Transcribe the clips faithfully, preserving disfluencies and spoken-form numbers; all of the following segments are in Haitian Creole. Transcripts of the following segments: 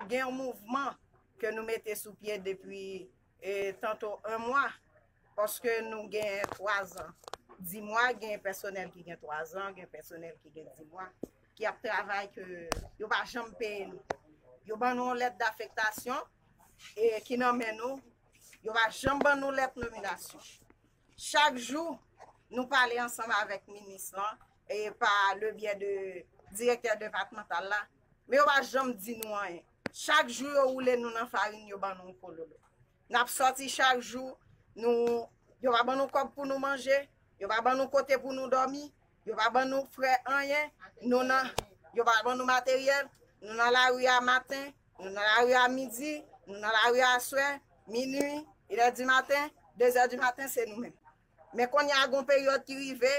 Gen yon mouvman ke nou mete sou pye depi, e, tanto yon mwa, paske nou gen twa zan, dis mwa, gen pèsonèl ki gen twa zan, gen pèsonèl ki gen dis mwa, ki ap travay ke yo pa janm peye nou. Yo ban nou yon lèt dafektasyon, e, ki nan men nou. Yo pa janm ban nou lèt nominasyon. Chak jou, nou pale ansanm avèk minis lan, e pa le byen de direktè depatmantal la, men yo pa janm di nou anyen. Chak jou, yo woule nou nan farin, yo ban nou kololo. N ap sòti chak jou, nou, yo pa ban nou kòb pou nou manje, yo pa ban nou kote pou nou dòmi, yo pa ban nou frè anyen, nou nan, yo pa ban nou materyèl, nou nan lari a maten, nou nan lari a midi, nou nan lari a aswè, minui, inè di maten, dezè di maten, se nou menm. Men kounye a, gon peryòd ki rive,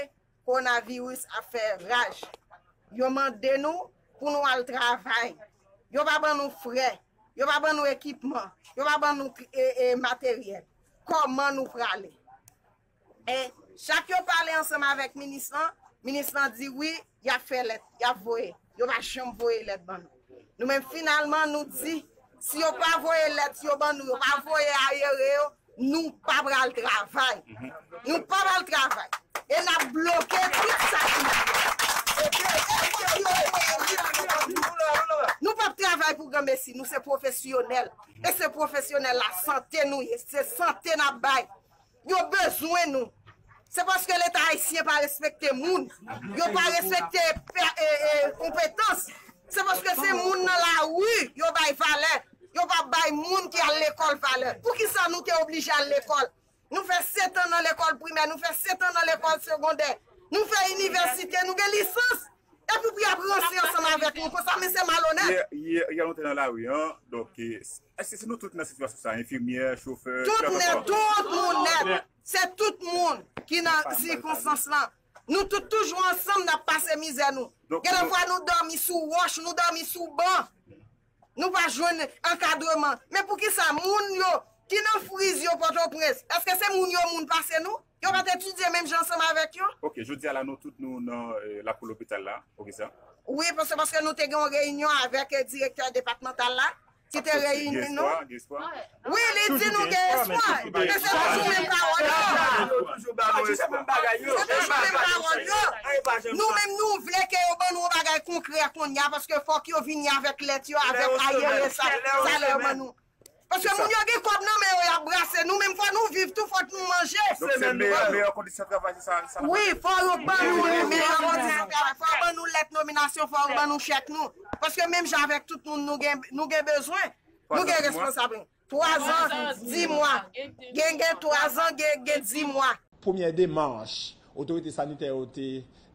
kowonaviris ap fè raj. Yo mande nou pou nou al travay. Yo pa ban nou frè. Yo pa ban nou ekipman. Yo pa ban nou, e, e, materyèl. Kòman nou prale? E chak yo pale ansanm avèk minis lan, minis lan di wi, y ap fè lèt, y ap voye. Yo pa janm voye lèt ban nou. Nou menm, finalman, nou di, si yo pa voye lèt yo ban nou, yo pa voye ayere yo, nou pa pral travay. Nou pa pral travay. E n ap bloke tout sa ki nou p ap travay pou granmesi. Nou se pwofesyonèl. E se pwofesyonèl lasante nou ye. Se sante n ap bay. Yo bezwen nou. Se paske Leta ayisyen pa respekte moun. Yo pa respekte pe- e, e, konpetans. Se paske se moun nan lari yo bay valè. Yo pa bay moun ki al lekòl valè. Poukisa nou te oblije al lekòl? Nou fè sèt an nan lekòl primè, nou fè sèt an nan lekòl segondè, nou fè inivèsite, nou gen lisans. Epi pou y ap ranse ansanm avèk nou konsa, men se malonèt. Yè, yè, yè nou te nan lari an, donk, e, èske se nou tout ki nan sitiyasyon sa, enfimyè, chofè, tout nèt, tout moun nèt. Se tout moun ki nan sikonstans lan. Nou tout toujou ansanm, n ap pase mizè nou. Donk, gen lè fwa nou dòmi sou wòch, nou dòmi sou ban. Nou pa jwenn ankadreman. Men poukisa moun yo ki nan friz yo Pòtoprens, èske se moun yo moun pase nou? Yo pa t etidye menm jan ansanm avèk yo? Ok, jodi a la, nou tout nou nan, e, lakou lopital la, ok sa? Wi, paske, paske nou te gen yon reyinyon avèk, e, direktè depatmantal la, ki te reyini nou. Gen espwa, gen espwa. Wi, li di nou gen espwa. Men se toujou menm pawòl yo. Se toujou menm pawòl yo. Nou menm, nou vle ke yo ban nou yon bagay konkrè kounye a, paske fòk yo vini avèk lèt yo, avèk ayere sa, salè yo ban nou. Paske moun yo gen kòb nan men yo, y ap brase. Nou menm, fò nou viv tou, fòk nou manje. Donk, se meyè, meyè kondisyon travay, se sa, sa n ap pale? Wi, fò yo ban nou meyè kondisyon travay. Fò yo ban nou lèt nominasyon, fò yo ban nou chèk nou. Paske menm jan avèk tout moun, nou gen, nou gen bezwen. Nou gen responsab. Twa zan, dis mwa. Gen, gen twa zan, gen, gen dis mwa. Premyè demach otorite sanitè yo te,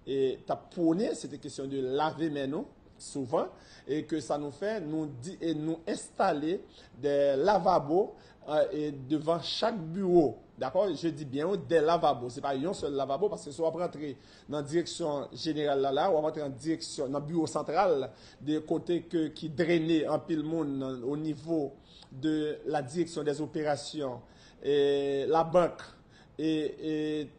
e, t ap pwone, se te kesyon de lave men nou souvan, e ke sa nou fè, nou di, e nou enstale de lavabo, e, e devan chak biwo, dakò? Je dis bien, wi, de lavabo, se pa yon sèl lavabo, paske si w ap rantre nan direksyon jeneral la, la, w ap rantre nan direksyon, nan biwo santral, de kote ke, ki drene anpil moun, o nivo de la direction des opérations, e, labank, e, e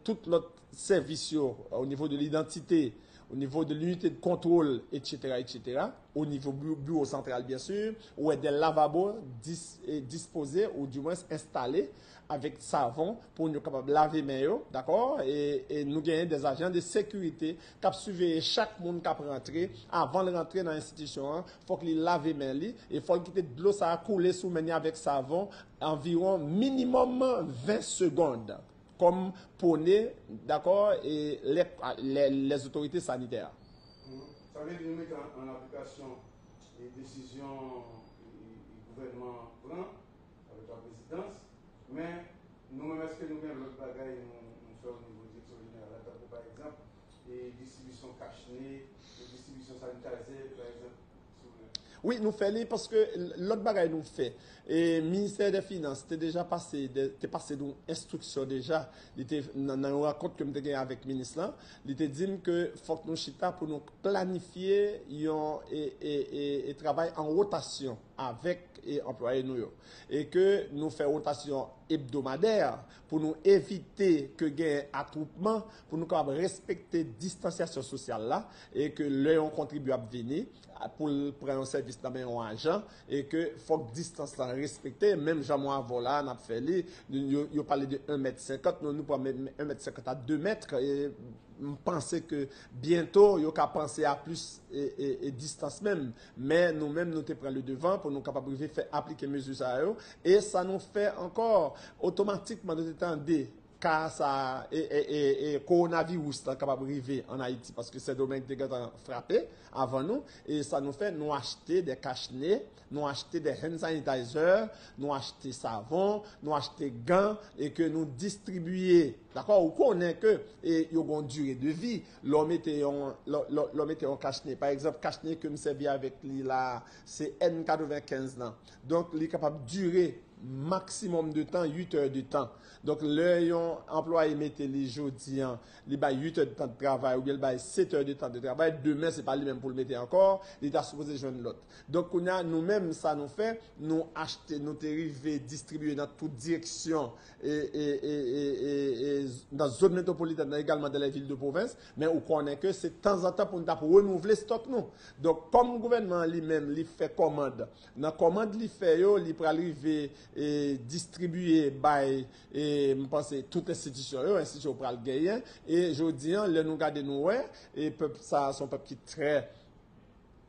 tout lòt sèvis yo, o nivo de lidantite, o nivo de linite de kontwòl, etsetera, etsetera, o nivo bi-, biwo santral, byen si, ou wè de lavabo dis-, e, dispoze, ou dimwens enstale, avèk savon, pou yo kapab lave men yo, dakò? E, e nou genyen de ajan de sekirite k ap siveye chak moun k ap rantre, avan l rantre nan enstitisyon an, fòk li lave men li, e fò l kite dlo sa a koule sou men li avèk savon anviwon minimòm ven segonn, kòm pwone, dakò, e lè, lè, lè otorite sanitè a. Mhm. Sa vle di nou mete an, an aplikasyon, e, desizyon, e, e, e, gouvènman an pran avèk laprezidans, men nou menm, èske nou gen lòt bagay nou, nou fè o nivo direksyon jeneral la, tankou pa egzanp, e distribisyon kach ne, e distribisyon sanitayzè, pa egzanp, silvouplè? Wi, nou fè li paske l-, lòt bagay nou fè. E Ministè dè Finans te deja pase, de, te pase nou enstriksyon deja. Li te, nan, nan yon rankont ke m te gen avèk minis lan, li te di m ke fòk nou chita pou nou planifye yon, e, e, e, e travay an wotasyon avèk e anplwaye nou yo. E ke nou fè wotasyon ebdomadè pou nou evite ke gen atwoupman, pou nou kapab respekte distansyasyon sosyal la, e ke lè yon kontribyab vini, pou l pran yon sèvis nan men yon ajan, e ke fòk distans lan respekte, menm jan mwen avè w la, n ap fè li, yo, yo pale de en mèt senkant, nou, nou pran menm en mèt senkant a de mèt, e m panse ke byento, yo ka panse a plis e, e, e distans menm. Men nou menm, nou te pran le devan pou nou kapab rive fè aplike mezi sa yo. E sa nou fè ankò, otomatikman, nou te tande ka sa, e, e, e, e kowonaviris lan kapab rive ann Ayiti, paske Sendomeng te gentan frape avan nou. E sa nou fè, nou achte de kachne, nou achte de hand sanitizer, nou achte savon, nou achte gan, e ke nou distribiye. Dakò? Ou konnen ke e, yo gon dire de vi. Lè w mete yon, lè, lè, lè w mete yon kachne, pa egzanp, kachne ke m sèvi avèk li la, se N katrevenkenz lan. Donk, li kapab dire maksimòm de tan, uit è de tan. Donk, lè yon anplwaye mete li jodi an, li bay uit è de tan de travay, oubyen li bay sèt è de tan de travay, demen, se pa li menm pou l mete ankò, li ta sipoze jwenn lòt. Donk, kounye a, nou menm, sa nou fè, nou achte, nou te rive distribiye nan tout direksyon, e, e, e, e, e, e, nan zòn metwopolitèn nan, egalman dans les villes de province, men ou konnen ke se tanzantan pou nou t ap renouvle stòk nou. Donk, kòm gouvènman an li menm, li fè kòmand, nan kòmand li fè yo, li pral rive e distribiye bay, e m panse tout enstitisyon yo, enstitisyon yo pral genyen. E jodi an, lè nou gade nou wè, e pèp sa a se yon pèp ki trè,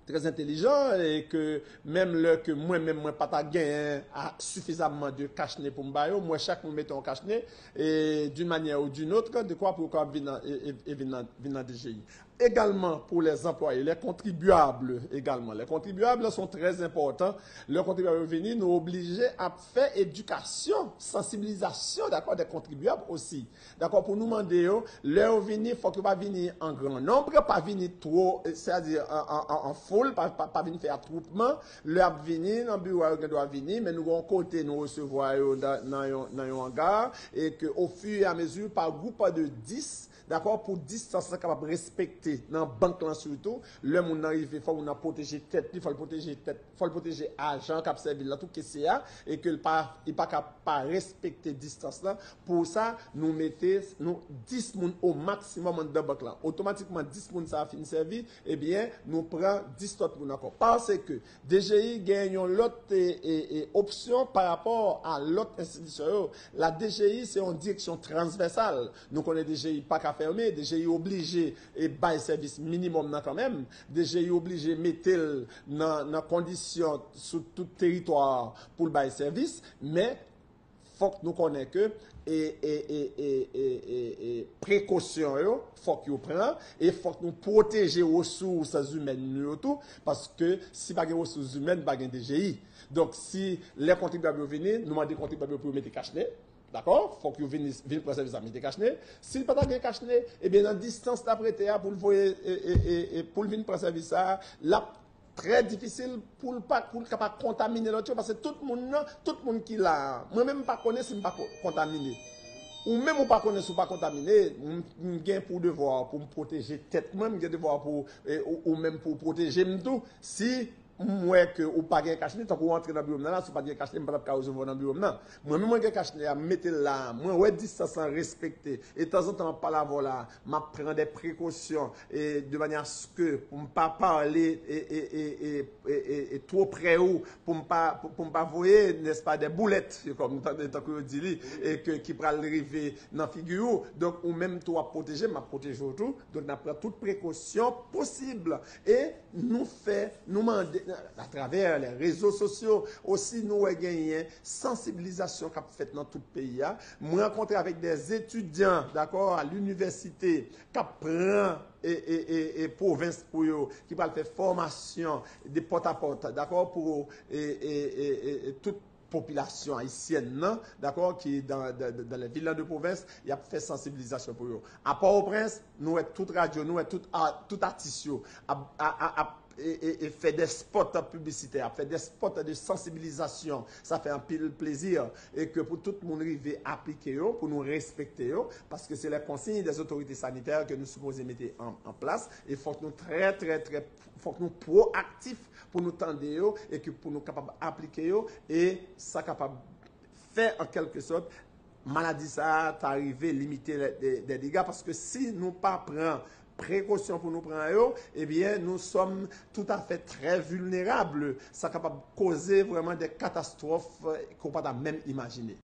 trè entelijan, e ke menm lè ke mwen menm mwen pa ta genyen a, sifizamman de kachne pou m ba yo, m wè chak moun mete yon kachne, e d'une manière ou d'une autre, de kwa pou yo kapab vin nan, e, e, e vin nan, vin nan D G I. Egalman pou les employés, les contribuables egalman. Les contribuables sont très importants. Lè kontribyab yo vini, nou oblije ap fè edikasyon, sansibilizasyon, dakò, des contribuables aussi. Dakò, pou nou mande yo, lè yo vini, fòk yo pa vini an gran nonb, pa vini two, sètadi an, an, an, an foul, pa, pa, pa vin fè atwoupman. Lè y ap vini, nan biwo a, yo gen dwa vini, men nou gen yon kote nou resevwa yo nan, nan yon, nan yon anga, e ke ofiyamezi, pa gwoup de dis, dakò, pou distans lan kapab respekte nan bank lan sitou. Lè moun nan rive, fò moun nan pwoteje tèt li, fò l pwoteje tèt, fò l pwoteje ajan k ap sèvi l lan, tou kesye a, e ke l pa, li pa ka pa respekte distans lan. Pou sa, nou mete, nou, dis moun o maksimòm anndan bank lan. Otomatikman, dis moun sa a fin sèvi, ebyen, nou pran dis lòt moun ankò. Paske D G I gen yon lòt, e, e, e, opsyon pa rapò a lòt enstitisyon yo. La D G I se yon direksyon transvèsal. Nou konnen D G I pa ka fèmen, D G I oblije e bay sèvis minimòm nan kanmenm. D G I oblije mete l nan, nan kondisyon sou tout teritwa a pou l bay sèvis, men fòk nou konnen ke e, e, e, e, e, e, e prekosyon yo, fòk yo pran, e fòk nou pwoteje resous imèn nou yo tou, paske si pa gen resous imèn, pa gen D G I. Donk, si lè kontribyab yo vini, nou mande kontribyab yo pou yo mete kachne, dakò? Fòk yo vini, vin pran sèvis la, mete kachne. Si l pa ta gen kachne, ebyen, nan distans l ap rete a pou l voye, e, e, e, e, pou l vin pran sèvis sa a, l ap trè difisil pou l pa, pou l ka pa kontamine lòt yo, paske tout moun nan, tout moun ki la a, mwen menm m pa konnen si m pa ko-, kontamine. Ou menm ou pa konnen si w pa kontamine, m, m gen pou devwa pou m pwoteje tèt mwen, m gen devwa pou, e, ou, ou menm pou w pwoteje m tou. Si m wè ke ou pa gen kachne, tankou w antre nan biwo m nan la, si w pa t gen kachne, m pa t ap ka resevwa w nan biwo m nan. Mwen menm mwen gen kachne a, m mete l la, mwen wè distans lan respekte, e tanzantan m ap pale avè w la, m ap pran de prekosyon, e de manyè aske pou m pa pale e, e, e, e, e, e, e two pre ou, pou m pa, pou, pou m pa voye, nèspa, de boulèt, kòm tan-, tankou yo di li, e ke, ki pral rive nan figi ou. Donk, ou menm tou w ap pwoteje, m ap pwoteje w tou. Donk, n ap pran tout prekosyon posib. E nou fè, nou mande, atravè les réseaux sociaux, osi nou wè genyen sansibilizasyon k ap fèt nan tout peyi a. Mwen rankontre avèk de etidyan, dakò, a linivèsite, k ap pran e, e, e, e pwovens pou yo, ki pral fè fòmasyon de pòt a pòt, dakò, pou e, e, e, e, e tout popilasyon ayisyèn nan, dakò, ki dan, dan, dan les villes de province, y ap fè sansibilizasyon pou yo. A Pòtoprens, nou wè tout radyo, nou wè tout a-, tout atis yo ap, a, a, ap e, e, e fè de spot piblisitè, ap fè de spot de sansibilizasyon. Sa fè anpil plezi e ke pou tout moun rive aplike yo, pou nou respekte yo, paske se les consignes des autorités sanitaires ke nou sipoze mete an, an plas. E fòk nou trè, trè, trè, fòk nou pwoaktif pou nou tande yo e ke pou nou kapab aplike yo e sa kapab fè an kèlke sòt maladi sa a ta rive limite de, de dega, paske si nou pa pran prekosyon pou nou pran yo, ebyen nou sòm toutafè trè vilnerab. Sa kapab koze vrèman de katastwòf ke w pa ta menm imajine.